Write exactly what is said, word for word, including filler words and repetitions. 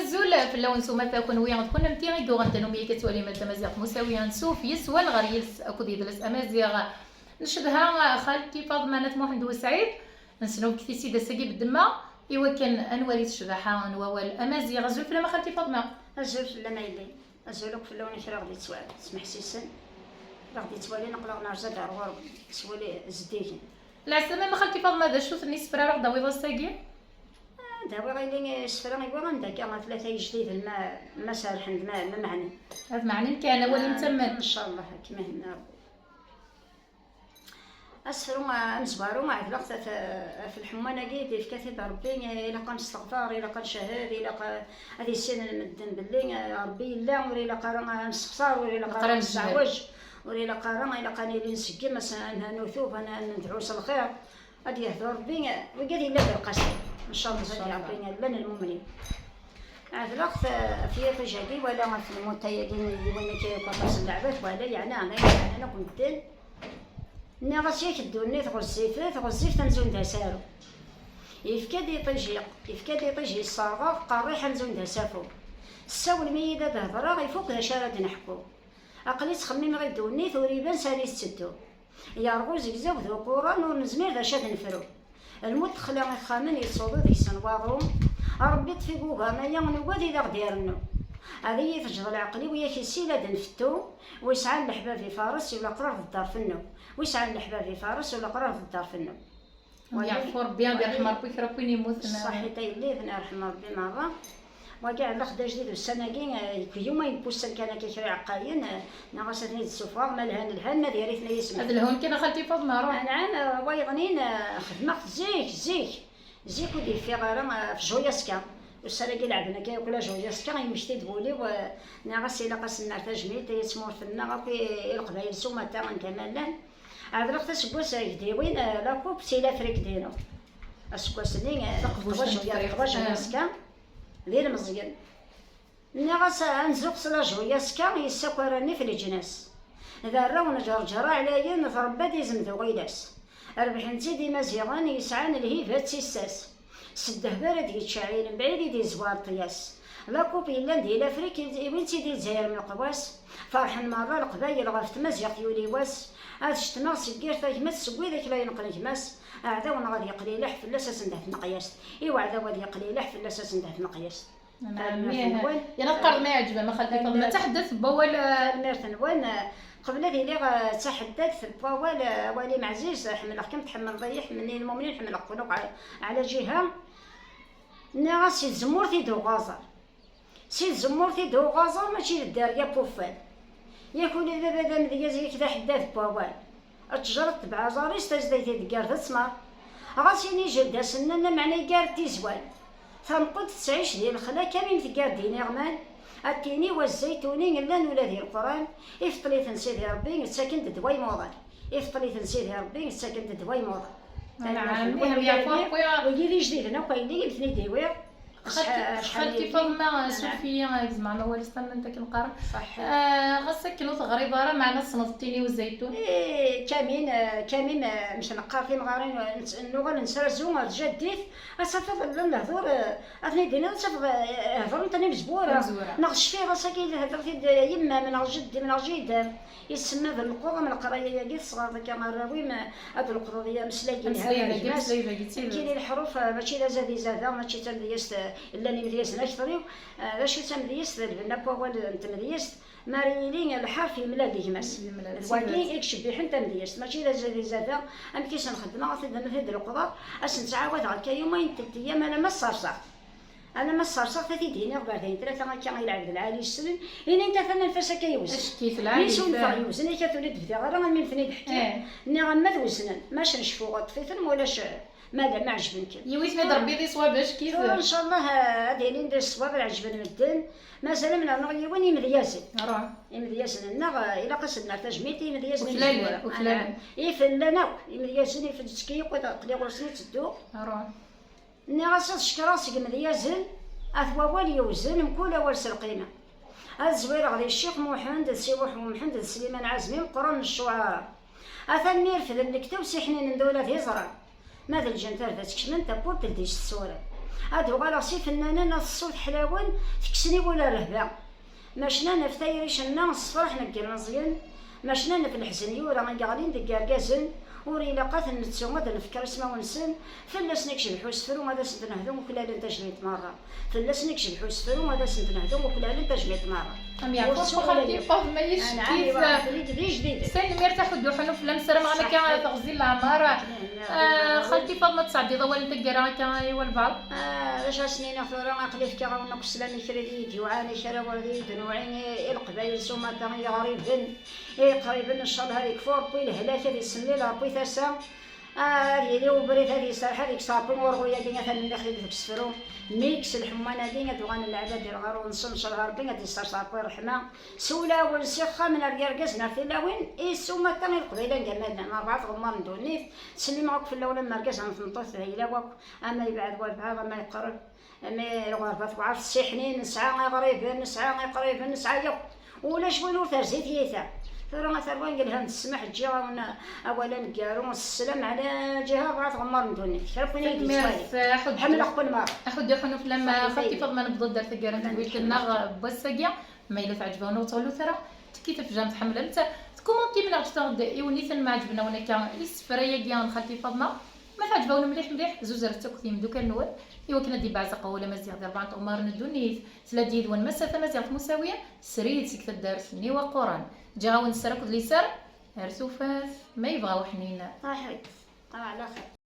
Azul fell-awen s umata, kunwi d kunemti i yuɣen tanumi akka ttwalim ar tamaziɣt musawi, ansuf yes-wen ɣer yiles akked yidles amaziɣ. Ncedha xalti Faḍma n At Muḥend Usɛid, nesnubget-itt-id ass-agi beddemma i wakken ad nwali s ccbaḥa n wawal amaziɣ. Azul fell-am a xalti Faḍma. Azul fell-am a yelli. Azul akk fell-awen kra ɣ-d-yettwal smeḥsisen, kra ɣ-d-yettwalin aql-aɣ nerza-d ar ɣur-wen s wul zeddigen. Lɛeslama ma xalti Faḍma, d acu-ten isefra ara ɣ-d-tawiḍ ass-agi? Ah, d-awiɣ ili isefra i waɣen dagi tlata ijdiden ma, ma serḥen-d ma, ma meɛnen. Ad meɛnen kan, awal imtammen. Ncallah, ad kem-ihenna Rebbi. Asefru amezwaru ɛedleɣ-t ɣef, ɣef lḥemwan-agi d-yefka-t-id Rebbi, ilaq ad nesteɣfer, ilaq ad ncehhed, ilaq ad issinen medden belli Rebbi yella, ur ilaq ara ad nessexṣar, ur ilaq ara ad nesseɛwej, ur ilaq ara, ilaq ad nili nseggem, ad nutub, ad nedɛu s lxir. Ad yehdu Rebbi, wigad yella d lqased. Ncallah ad yaɛṭi llan lmumnin. Ɛedleɣ-t ɣef yiṭij-agi, wala ɣef lmutay-agi, yiwen akka yakk aṭas n leɛbad, wala yeɛna, yeɛnan akk medden. Nniɣ-as yak ddunit ɣezzifet, ɣezzifet amzun d asaru. Yefka-d iṭij, yefka-d iṭij yesserɣeɣ, qerriḥ amzun d asafu. Tessawlem-iyi-d ad hedreɣ, ifuk d acu ara d-neḥku. Aql-i ttxemmimeɣ i ddunit ur iban sani tetteddu. Yerɣa uzegzaw d uquran, ur nezmir d acu ad nefru. Lmut texla ixxamen, yettsuḍu deg-sen waḍu. Rebbi ṭṭef igugan aya, nugad i d aɣ-d-irennu. Ad iyi-teǧǧeḍ leɛqel-iw, yak issil ad nfettu. Wi sɛan leḥbab ifares, ula qrar d ddarfennu. Wi sɛan leḥbab ifares, ula qrar d ddarfennu. Yeɛfu Rebbi, ad irḥem Rebbi kra n win yemmuten. Ṣṣaḥit a yelli, ad irḥem Rebbi merra. Wagi ɛellex d ajdid ussan-agi, eh, deg yuma n wussan kan akka kra iɛeqqayen, eh, neɣ as ad ten-id-ssufɣeɣ, ma lhan lhan, ma diri-ten ay isem. Ad lhun kan a xalti Faḍma, ruḥ. Anɛam, eh, wa yeḍnin, eh, xedmeɣ-t zik, zik, zik ur d-yeffiɣ ara, eh, ɣef juyaska. Ussan-agi leɛben akka yakk la juyaska, yemmekti-d wul-iw, eh, neɣ as ilaq asen-nerr tajmilt i tmurt-nneɣ akk, i, i Leqbayel s umata anda ma llan. Ɛedleɣ-t aseggas-a deg Diwin, eh, la coupe, si l'Afrique dinu. Aseggas-nni, eh, taqbuct n Tefriqt, taqbuct n Tefriqt, ah. Di Lemẓyen. Nniɣ-as, eh, ad nzuxx s la juyaska, yessakar nnif leǧnas. D arraw n Ǧerǧer ɛlayen, tṛebba-d izem d uɣilas. Rebḥen-tt-id Imaziɣen yesɛan lhiba d tissas. S ddheb ara d-yettceɛɛil, mebɛid i d-yezwar ṭṭyas. La coupe yellan di l'Afrique, iwin-tt-id i Lezzayer m leqwas. Ferḥen merra Leqbayel ɣef tmaziɣt yuli wass. Ad cetmeɣ seg yir tagmat seg widak la yenqen gma-s. Aɛdaw-nneɣ ad yeqlileḥ fell-as asendah tmeqyast. I uɛdaw ad yeqlileḥ fell-as asendah tmeqyast. Tanemmirt-nwen. Yella qqar ma yeɛǧeb-am a xalti Faḍma, taḥeddat n wawal, eh. Tanemmirt-nwen. Qbel ad iliɣ, eh, d taḥeddat n wawal, eh, awal-im ɛziz, eh, ḥemmleɣ-kem, tḥemmleḍ-iyi, ḥemmlen lmumnin, ḥemmleɣ-ken akk ɛla, ɛla ǧiha. Nniɣ-as si tzemmurt i d-uɣaẓer. Si tzemmurt i d-uɣaẓer, mačči d dderya n wuffal. Yak ula d baba d amedyaz, yak d aḥeddad n wawal. Ttejra tebɛa aẓar-is, tazdayt idegger d ttmer. Ɣas ini jadda-s-nni, lameɛna iggar-d tizwal. Tamqudt tettɛic di lexla, kamim teggar-d iniɣman. Ad tini wa zzaytuni llan ula di Leqran. Ifeṭṭel-iten Sidi Rebbi, ttaken-d ddwa imuḍan. Ifeṭṭel-iten Sidi Rebbi, ttaken-d ddwa imuḍan. Anɛam, wigi d ijdiden akk, ayen i ten-id-iwiɣ. Xalti, acḥal, acḥal xalti ayagi. Faḍma, anɛam. Suref-iyi, eh, zeɛma awal s tament akken qqaren. Ṣaḥḥa. Eh, ɣas akken ur teɣriḍ ara, meɛna tessneḍ ttini uzaytun? Eh, kamin, eh, kamin, eh, mec neqqar timɣarin, eh, nett-, nuɣal nettrazu ar tjaddit, ad tafeḍ llan lehdur, eh, ad ten-id-tiniḍ, ad tafeḍ, eh, heddren-ten imezwura. Imezwura. Neɣ cfiɣ ass-agi, tehder-t-id yemma-m, neɣ jeddi-m, neɣ jida-m. Yessemma d leqḍ am leqraya-agi, tesɣareḍ akka arraw-im, ad d-leqḍeḍ i ameslay yelhan. Ameslay dagi, gma-s. Ameslay dagi, d tidet. Nekkini leḥruf, eh, mačči d azad izada, mačči d tamedyazt, eh, llan imedyazen akter-iw. Eh, d acu d tamedyazt? D lbenna n wawal n tmedyazt, mi ara yili lḥerf yemlal d gma-s. Yemlal, d wagi, d tidet, i yettcebbiḥen tamedyazt, mačči d azad izada, amek i sen-xeddmeɣ, ad t-id-, ad t-id-leqḍeɣ, ad sen-ttɛawadeɣ akka yuma n teltiyam alamma sserseɣ. Alamma sserseɣ-t, ad t-id-iniɣ berdayen tlata akka i lɛebd lɛali yessnen, ini-t atan anef-as akka yewzen. Acek-it lɛali. Mi sunfeɣ yewzen, akka tura ur d-bdiɣ ara, almi ten-id-ḥkiɣ. Eh. Nniɣ-am ma d weznen, mac necfu ṭṭef-iten, ma ulac, ma la, ma ɛejben-kem. Yiwi-ten-id Rebbi di ṣṣwab, acek-it. Tura, ncallah, eh, ad ilin di ṣṣwab, ad ɛejben medden. Mazal am nernuɣ yiwen, imedyazen. Ruḥ. Imedyazen-nneɣ, eh, ilaq ad sen-nerr tajmilt i imedyazen. Uklalen, uklalen. Ah, ifen llan akk, imedyazen ifen ttekki yakk, aql-i ɣur-sen i ttedduɣ. Ruḥ. Nniɣ-as ad cekkreɣ seg imedyazen, at wawal yewzen, mkul awal s lqima. Ad zwireɣ di Ccix Muḥend, d Si Muḥ Umḥend, d Sliman Ɛazmi, meqqren n ccuɛara. Atan mi refden lektab, si ḥninen d ula d iẓra. Ma d lǧen tarda ttkecmen, tawwurt teldi s tsura. Ad uɣaleɣ s ifennanen, ad teṣṣu teḥlawen, tekksen i wul rrehba. Macna naf tayri cenna, ṣṣferḥ n yilmeẓyen, macna naf leḥzen yura i yeɣlin deg yergazen, ur ilaq ad ten-nettu, ad nefker ismawen-nsen, fell-asen i yecbeḥ usefru, ad asen-t-nehdu uklalent tajmilt merra. Fell-asen i yecbeḥ usefru, ad asen-t-nehdu uklalent tajmilt merra. Am yeɛqub xalti Faḍma, yeckif. Tanemmirt a ḥuddu ḥunu fell-am, ssarameɣ akka teɣzi n leɛmer. Ah, xalti Faḍma, ad tesɛeddiḍ awal n taggara akka i walbeɛḍ? Ah, d acu ad sen-iniɣ tura, aql-i fkiɣ-awen akk sslam i kra i yi-d-yuɛan, i kra wid i yi-d-nuɛin, i, i leqbayel s umata, i yiɣriben, i yiqriben, ncallah ad ikfu Rebbi lehlak, ad isemmil Rebbi tasa, ah, ad yili ubrid, ad iserreḥ, ad ikkes Rebbi urɣu-yagi atan nniɣ-t-id deg usefru, mi ikkes lḥemman-agi ad uɣalen lɛibad di lɣaru-nsen, ncallah Rebbi ad issers Rebbi ṛṛeḥma, s ulawen, s ixxamen, ar yirgazen, ar tilawin, i s umata, i leqbayel anga ma llan, rebɛa tɣemmar n ddunit, ttsellimeɣ akk fell-awen, am argaz, am tmeṭṭut, d ayla-w akk. Ama yebɛed walbeɛḍ, ama yeqreb, ama lɣerba tewɛer, tessiḥnin, nesɛa iɣriben, nesɛa iqriben, nesɛa yakk. Ulac win ur terzi tyita. Tura a tarwa n yelhan d ssmaḥ, ǧǧiɣ-awen awal aneggaru, sslam ɛla lǧiha, rebɛa tɣemmar n ddunit. Kra n win i yi-d-yettwalin. Ḥemmleɣ-ken merra. Aḥuddu ḥunu fell-am, xalti Faḍma, nebḍa-d ar taggara n tedwilt-nneɣ n wass-agi. Ma yella teɛǧeb-awen, ur ttɣellut ara, tekkit afjam, tḥemmlem-tt, tkumantim neɣ ǧǧet-aɣ-d iwenniten ma ɛeǧben-awen akka isefra-agi n xalti Faḍma. Ma teɛǧeb-awen mliḥ mliḥ, zuzret-tt akked yimdukal-nwen iwakken ad d-ibeɛzeq wawal amaziɣ di rebɛa n tɣemmar n ddunit. Tella-d yid-wen Massa Tamaziɣt Musawi, srid seg taddart n Iwaqquren. Ǧǧiɣ-awen sser akked liser, ar tufat, ma yebɣa uḥnin. Ṛuḥet, ṛuḥ ɛla xir.